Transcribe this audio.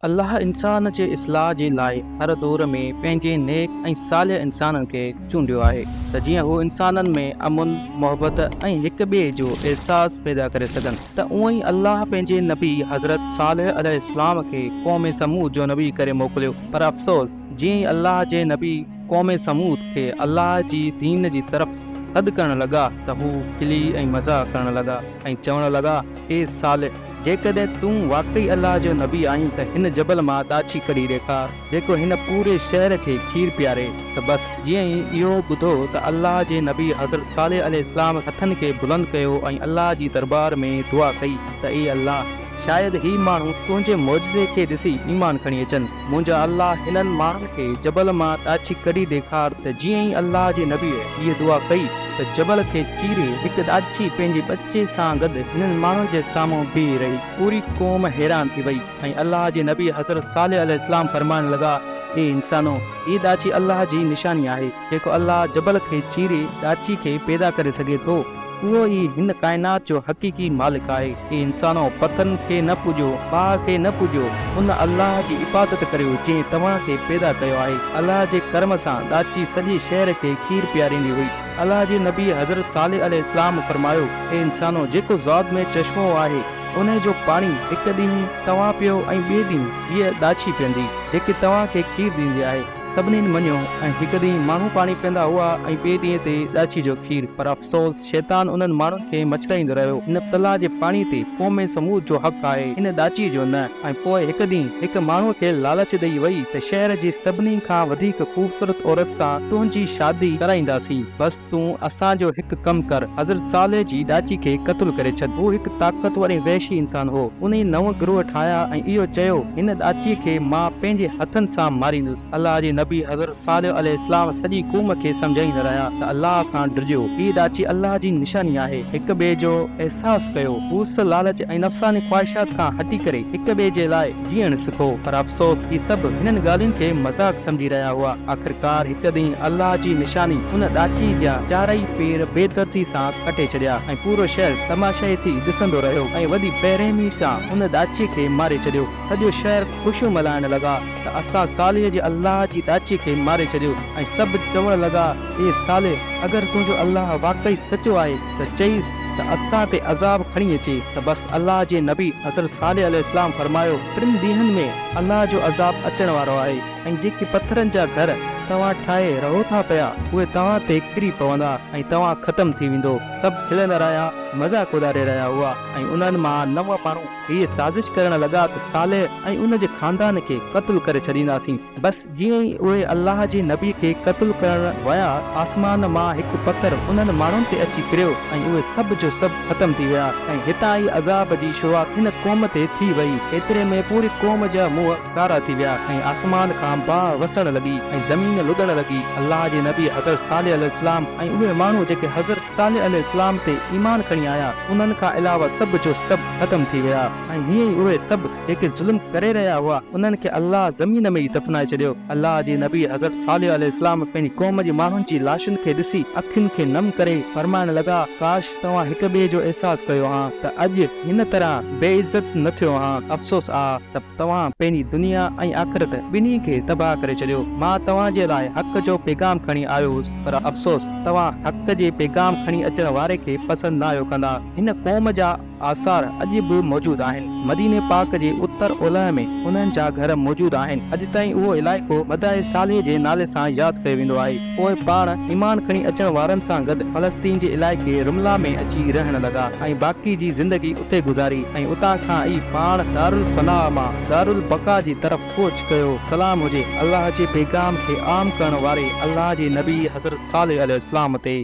الله انسان جي اصلاح جي لاء هر دور ۾ پنهنجي نيڪ ۽ صالح انسانن کي چونڊيو آهي ته جيئن هو انسانن ۾ امن، محبت ۽ هڪ ٻئي جو احساس پيدا ڪري سگهن ته اونئن ئي الله پنهنجي نبي حضرت صالح عليه السلام کي قوم ثمود جو نبي ڪري موڪليو پر افسوس جيئن ئي الله جي نبي قوم ثمود کي الله جي دين جي طرف سڏ ڪرڻ لڳا ته هو کلي ۽ مذاق ڪرڻ لڳا ۽ چوڻ لڳا اي صالح! جيڪڏهن تون واقعي الله جو نبي آهين ته هن جبل مان ڏاچي ڪڍي ڏيکار، جيڪو هن پوري شهر کي کير پياري. ته بس جيئن ئي اهو ٻڌو ته الله جي نبي حضرت صالح عليه السلام هٿن کي بلند ڪيو ۽ الله جي درٻار ۾ دعا ڪئي ته اي الله! شايد هي ماڻهو تنهنجي معجزي کي ڏسي ايمان کڻي اچن. منهنجا الله هنن ماڻهن کي جبل مان ڏاچي ڪڍي ڏيکار ته جيئن ئي الله جي نبيء هيء دعا ڪئي ته جبل کي چيري هڪ ڏاچي پنهنجي ٻچي سان گڏ هنن ماڻهن جي سامهون بيهي رهي. پوري قوم حيران ٿي وئي ۽ الله جي نبي حضرت صالح عليه السلام فرمائڻ لڳا، اي انسانو! هيء ڏاچي الله جي نشاني آهي، جيڪو الله جبل کي چيري ڏاچي کي پيدا ڪري سگهي ٿو، اهو ئي هن ڪائنات جو حقيقي مالڪ آهي. اي انسانو! پٿرن کي نه پوڄيو، باهه کي نه پوڄيو، ان الله جي عبادت ڪريو جنهن توهان کي پيدا ڪيو آهي. الله جي ڪرم سان ڏاچي سڄي شهر کي کير پياريندي هئي. الله جي نبي حضرت صالح عليه السلام فرمايو، اي انسانو! جيڪو زاد ۾ چشمو آهي، انهي جو پاڻي هڪ ڏينهن توهان پيئو ۽ ٻئي ڏينهن هيء ڏاچي پيئندي، جيڪي توهان کي کير ڏيندي آهي. سڀني مڃيو ۽ هڪ ڏينهن ماڻهو پاڻي پيئندا هئا ۽ ٻئي ڏينهن تي ڏاچي جو کير. پر افسوس شيطان انهن ماڻهن کي مڇرائيندو رهيو. هن تلاء جي پاڻي تي قوم ثمود جو حق آهي، هن ڏاچي جو نه. ۽ پوء هڪ ڏينهن هڪ ماڻهوء کي لالچ ڏئي وئي ته شهر جي سڀني کان وڌيڪ خوبصورت عورت سان تنهنجي شادي ڪرائينداسين، بس تون اسان جو هڪ ڪم ڪر، حضرت صالح جي ڏاچي کي قتل ڪري ڇڏ. هو هڪ طاقتور ۽ وحشي انسان هو. انهي نو گروهه ٺاهيا ۽ اهو چيو، هن ڏاچي کي مان پنهنجي هٿن سان ماريندس. الله جي نبي حضرت صالح عليه السلام سڄي قوم کي سمجهائيندا رهيا ته الله کان ڊڄو، هيء ڏاچي الله جي نشاني آهي، هڪ ٻئي جو احساس ڪيو، هوس، لالچ ۽ نفساني خواهشات کان هٽي ڪري هڪ ٻئي جي لاء جيئڻ سکو. پر افسوس هي سڀ هنن ڳالهين کي مذاق سمجهي رهيا هئا. آخرڪار هڪ ڏينهن الله جي نشاني ان ڏاچي جا چارئي پير بي دردي سان ڪٽي ڇڏيا ۽ پورو شهر تماشائي ٿي ڏسندو رهيو ۽ وڏي بيرحمي سان ان ڏاچي کي ماري ڇڏيو. سڄو شهر خوشيون ملهائڻ لڳا. ته اسان صالح جي الله جي ڏاچي کي ماري ڇڏيو ۽ سڀ چوڻ لڳا، اي صالح! اگر تنهنجو الله واقعي سچو آهي ته چئيس ته اسان تي عذاب کڻي اچي ته بس الله جي نبي حضرت صالح عليه السلام فرمايو، ٽن ڏينهن ۾ الله جو عذاب اچڻ وارو آهي ۽ جيڪي پٿرن جا گهر توهان ٺاهي رهو ٿا پيا اهي توهان تي ڪري پوندا ۽ توهان ختم ٿي ويندو. سڀ کلندا رهيا، مذاق اڏاري رهيا هئا ۽ انهن مان نو ماڻهو هيء سازش ڪرڻ لڳا ته صالح ۽ ان جي خاندان کي قتل ڪري ڇڏينداسين. بس جيئن ئي اهي الله جي نبي کي قتل ڪرڻ ويا، آسمان مان هڪ پٿر انهن ماڻهن تي اچي ڪريو ۽ اهي سڀ جو سڀ ختم ٿي ويا ۽ هتان ئي عذاب جي شروعات هن قوم تي ٿي وئي. ايتري ۾ پوري قوم جا منهن ڪارا ٿي ويا ۽ آسمان کان باهه وسڻ لڳي ۽ زمين لڏڻ لڳي. الله جي نبي حضرت صالح عليه السلام ۽ اهي ماڻهو جيڪي حضرت صالح عليه السلام تي ايمان کڻي آيا، انهن کان علاوه سڀ جو سڀ ختم ٿي ويا ۽ هيئن ئي اهي سڀ جيڪي ظلم ڪري رهيا هئا، انهن کي الله زمين ۾ ئي دفنائي ڇڏيو. الله جي نبي حضرت صالح عليه السلام پنهنجي قوم جي ماڻهن جي لاشن کي ڏسي اکين کي نم ڪري فرمائڻ لڳا، ڪاش! توهان هڪ ٻئي جو احساس ڪيو هان ته اڄ هن طرح بي عزت نه ٿيو هان، افسوس آ ته توهان پنهنجي دنيا ۽ آخرت ٻنهي کي تباهه ڪري ڇڏيو، مان توهان جي لاء حق جو پيغام کڻي آيو هوس، پر افسوس! توهان حق جي پيغام کڻي اچڻ واري کي پسند نه آيو ڪندا. هن قوم جا آثار اڄ به موجود آهن. مديني پاڪ جي اتر اولهه ۾ انهن جا گهر موجود آهن. اڄ تائين اهو علائقو مدائي صالح جي نالي سان ياد ڪيو ويندو آهي. پوء پاڻ ايمان کڻي اچڻ وارن سان گڏ فلسطين جي علائقي رمله ۾ اچي رهڻ لڳا ۽ باقي جي زندگي اتي گذاري ۽ اتان کان ئي پاڻ دارالفنا مان دارالبقا جي طرف ڪوچ ڪيو. سلام هجي الله جي پيغام کي عام ڪرڻ واري الله جي نبي حضرت صالح عليه السلام تي.